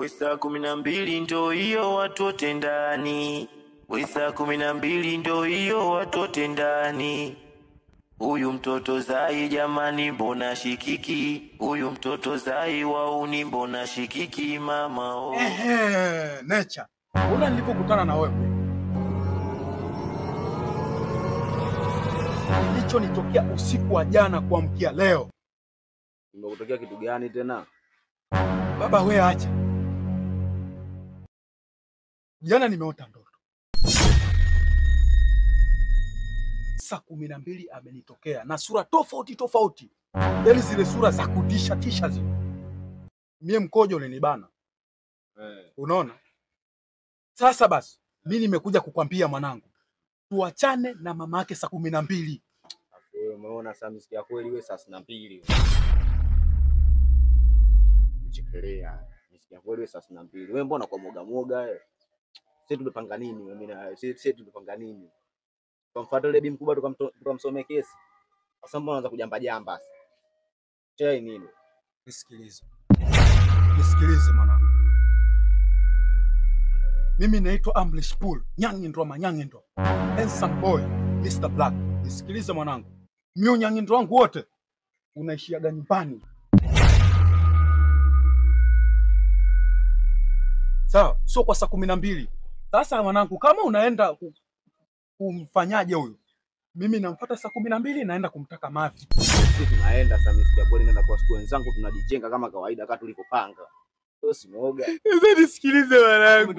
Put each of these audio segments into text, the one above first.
We saa 12 ndo hiyo watu wote ndani. We saa 12 ndo hiyo watu wote ndani. Huyu mtoto Zai jamani mbona shikiki? Huyu mtoto Zai wauni mbona shikiki mama oh. Ehe, Nature. Mbona nilipokutana na wewe? Kilichonitokea usiku wa jana kuamkia leo. Nimekutokea kitu gani tena? Baba wewe acha. Jana nimeota ndoto. Saa 12 amenitokea na sura tofauti tofauti. Yaani zile sura za kutisha tisha zile. Mie mkojo ulinibana. Unaona? Sasa basi, mimi nimekuja kukwambia mwanangu, tuachane na mama yake saa 12. Wewe umeona sasa msikia kweli wewe saa 62. Chikelea. Msikia kweli wewe saa 62. Wewe mbona kwa moga moga wewe? Sisi tumepanga nini wewe mimi na sisi tumepanga nini? Tukamfuata yule bi mkubwa tukamsomea kesi. Sasa mbona unaanza kujamba jamba sasa? Chai nini? Nisikilize. Nisikilize mwanangu. Mimi naitwa Amlish Pool, Nyangi Manyangi. Handsome boy, Mr. Black. Nisikilize mwanangu. Mimi Nyangi wangu wote unaishiaga nyumbani. Sawa, sio kwa saa 12. Sasa mwanangu kama unaenda kumfanyaje huyo? Mimi namfuata saa 12 naenda kumtaka mavi. Sisi tunaenda sasa msikia kweli naenda kwa siku wenzangu tunajijenga kama kawaida kama tulivyopanga. Wewe si muoga. Sasa nisikilize mwanangu.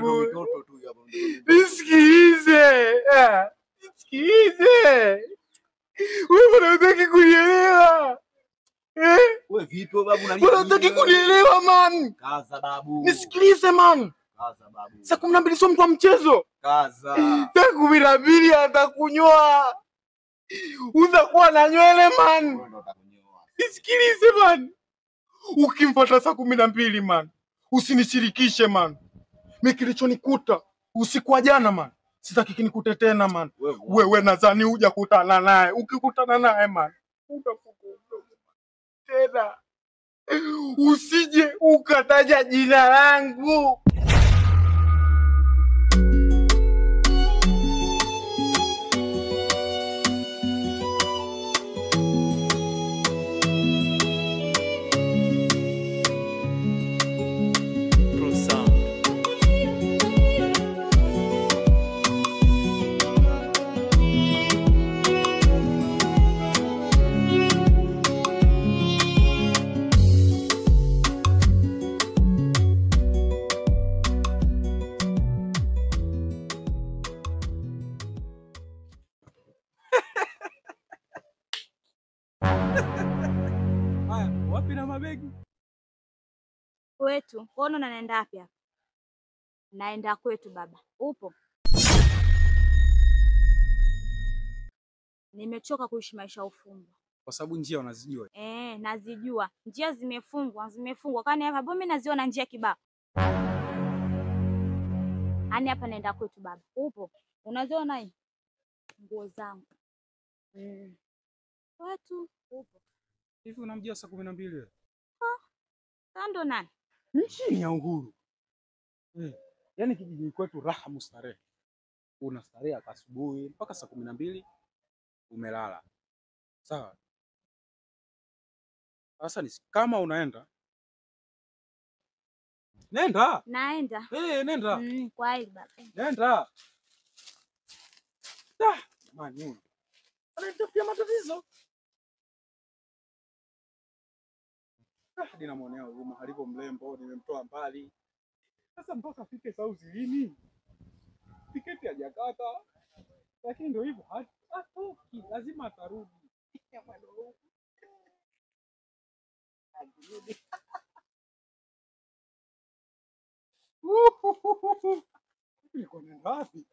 Nisikilize. Nisikilize. Wewe unataka kunielewa? Eh? Wewe vipi babu unalia? Unataka kunielewa man? Kaza babu. Nisikilize man. Kaza babu. Saa 12 sio mtu wa mchezo. Kaza. Saa 12 atakunyoa. Utakuwa na nywele man. Nisikilize man. Ukimfuata saa 12 man, usinishirikishe man. Mimi kilichonikuta usiku wa jana man, sitaki kinikute tena man. Wewe nadhani hujakutana naye. Ukikutana naye man, utafukuza tena. Usije ukataja jina langu. Wapi na mabegi? Kwetu. Kono na naenda wapi hapa? Naenda kwetu baba. Upo? Nimechoka kuishi maisha ufungwa. Kwa sababu njia unazijua. Nazijua. Njia zimefungwa, zimefungwa. Kwani hapa mimi naziona njia kibao. Ani hapa naenda kwetu baba. Upo? Unaziona hii? Nguo zangu. Watu upo. Hivi unamjua saa 12 wewe? Ah. Ndo nani? Nchi ya uhuru. Yaani kijijini kwetu raha mustarehe. Unastarehe asubuhi mpaka saa 12 umelala. Sawa. Sasa ni kama unaenda. Nenda. Naenda. Nenda. Kwa hili baba. Nenda. Jamani huyu. Ananitafutia matatizo. Ninamuonea huruma alivyo mlembo, nimemtoa mbali. Sasa mpaka afike Sauzi lini? Tiketi hajakata. Lakini ndio hivyo, hatoki, lazima atarudi. Niko na wapi?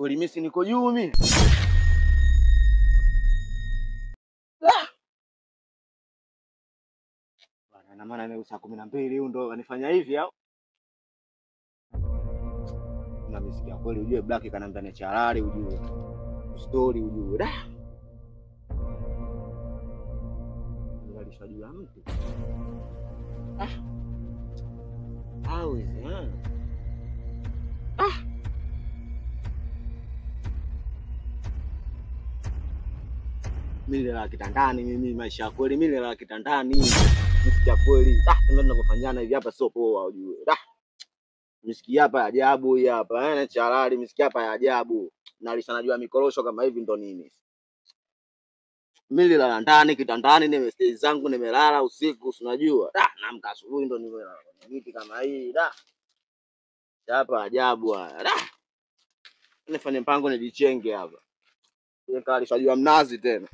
Kweli mimi si niko juu mimi. Bwana na maana mimi saa 12 huyu ndo anifanya hivi au? Na misikia kweli ujue Black kanambia ni charali ujue. Story ujue. Da. Nilalisha juu ya mtu. Ah. Au hizi ah. Ah. Mimi nilala kitandani mimi maisha kweli mimi nilala kitandani. Misikia kweli. Ah, ndio tunavyofanyana hivi hapa sio poa ujue. Ah. Misikia hapa ajabu hii hapa. Na charali misikia hapa ya ajabu. Nalishana juu ya mikorosho kama hivi ndo nini. Mimi nilala ndani kitandani nimestay zangu nimelala usiku unajua. Da naamka asubuhi ndo nimelala kwenye miti kama hii da. Hapa ajabu haya. Da. Nifanye mpango nijichenge hapa. Nikalishwa juu ya mnazi tena.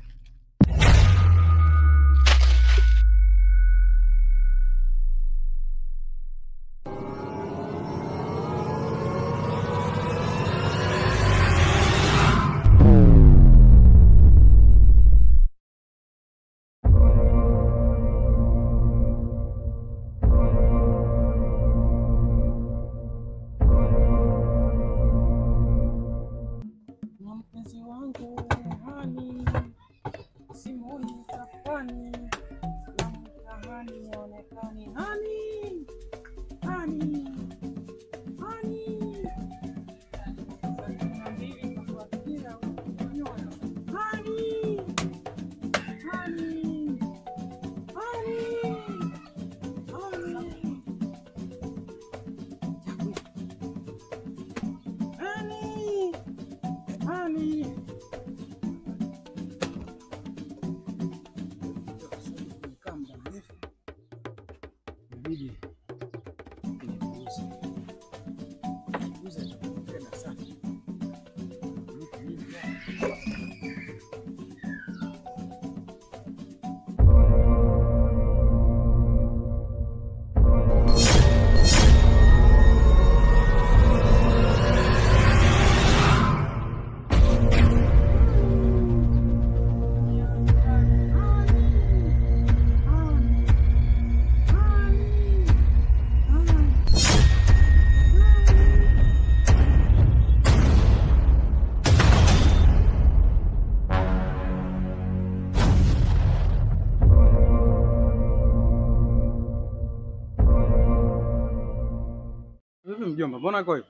Mjomba, mbona kwa hivi?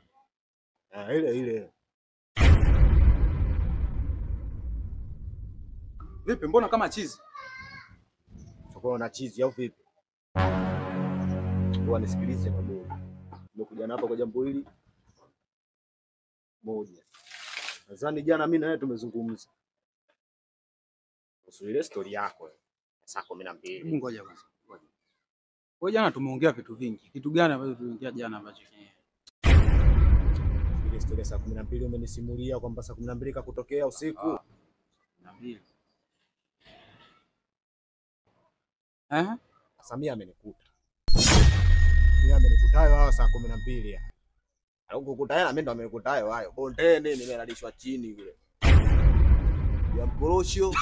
Ah, ile ile. Vipi mbona kama chizi? Sokoni na chizi au vipi? Ngoja nisikilize madogo. Nimekuja hapa kwa jambo hili moja. Nadhani jana mimi na wewe tumezungumza. Kuhusu ile story yako. Saa 12. Ngoja kwanza. Kwa jana tumeongea vitu vingi. Kitu gani ambacho tuliongea jana ambacho ile story saa 12 umenisimulia kwamba saa 12 kakutokea usiku. 12. Eh? Samia amenikuta. Mimi amenikuta hayo hayo saa 12 ya. Alikukuta yeye na mimi ndo amenikuta hayo hayo. Bondeni nimelalishwa chini yule. Ya mkorosho.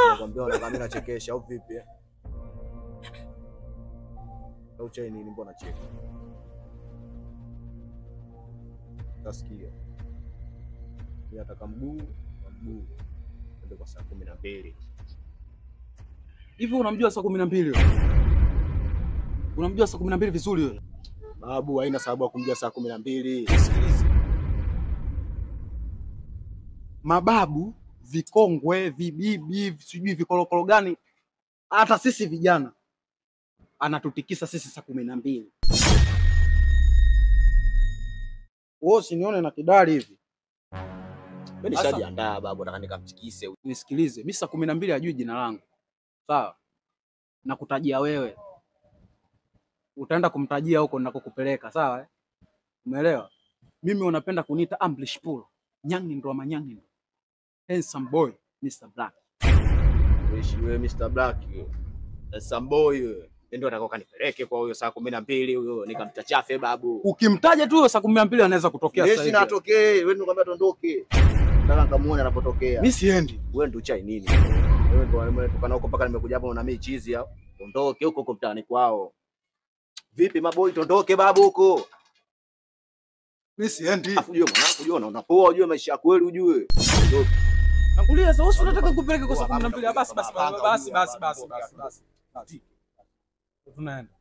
Nakwambia na kamera chekesha au vipi eh? Au chai nini mbona cheka? Tasikia. Mimi nataka mguu na mguu. Ndio kwa saa 12. Hivi unamjua saa 12 wewe? Unamjua saa 12 vizuri wewe? Babu haina sababu ya kumjua saa 12. Sikiliza. Mababu, vikongwe, vibibi, sijui vikolokolo gani, hata sisi vijana anatutikisa sisi saa 12. Wewe usinione na kidali hivi. Mimi nishajiandaa babu, nataka nikamtikise. Nisikilize, mimi saa 12 hajui jina langu. Sawa? Nakutajia wewe. Utaenda kumtajia huko ninakokupeleka, sawa eh? Umeelewa? Mimi unapenda kuniita Ambush Pool. Nyangi ndo manyangi ndo. Handsome boy, Mr. Black. Wewe Mr. Black. Handsome boy wewe. Ndio atakao kanipeleke kwa huyo saa 12 huyo nikamchachafe babu. Ukimtaja tu huyo saa 12 anaweza kutokea sasa hivi. Mimi natokee, wewe ndio kwambia tuondoke. Nataka nikamuone anapotokea. Mimi siendi. Wewe ndio chai nini? Wewe ndio umetoka huko mpaka nimekuja hapa una mimi chizi hao. Ondoke huko huko mtaani kwao. Vipi maboi, tondoke babu huko. Mimi siendi. Afu ujue mwanangu, ujue unapoa, ujue maisha ya kweli ujue. Ondoke. Tangulia sasa, wewe unataka kupeleka kwa saa 12. Basi basi basi basi basi basi basi. Tunaenda.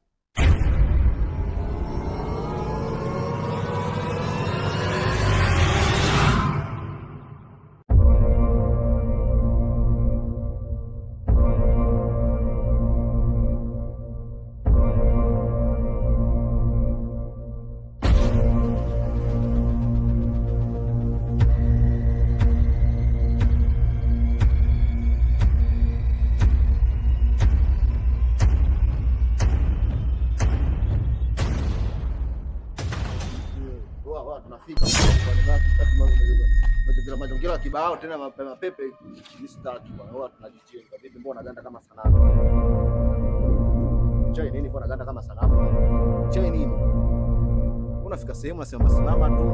Mazingira kibao tena mapepe mimi sitaki bwana. Wao tunajichenga. Vipi mbona ganda kama sanamu? Chai nini mbona ganda kama sanamu? Chai nini? Unafika sehemu unasema simama tu.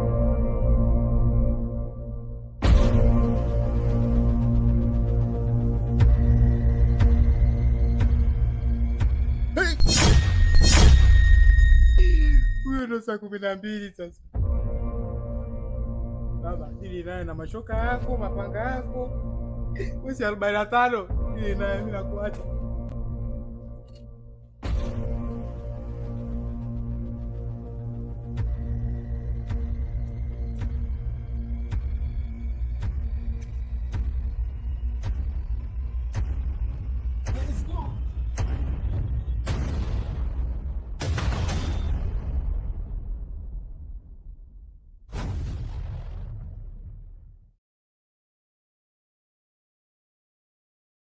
Huyo ndo saa 12 sasa. Baba, ili naye na mashoka yako, mapanga yako. Wewe si 45, ili naye mimi nakuacha.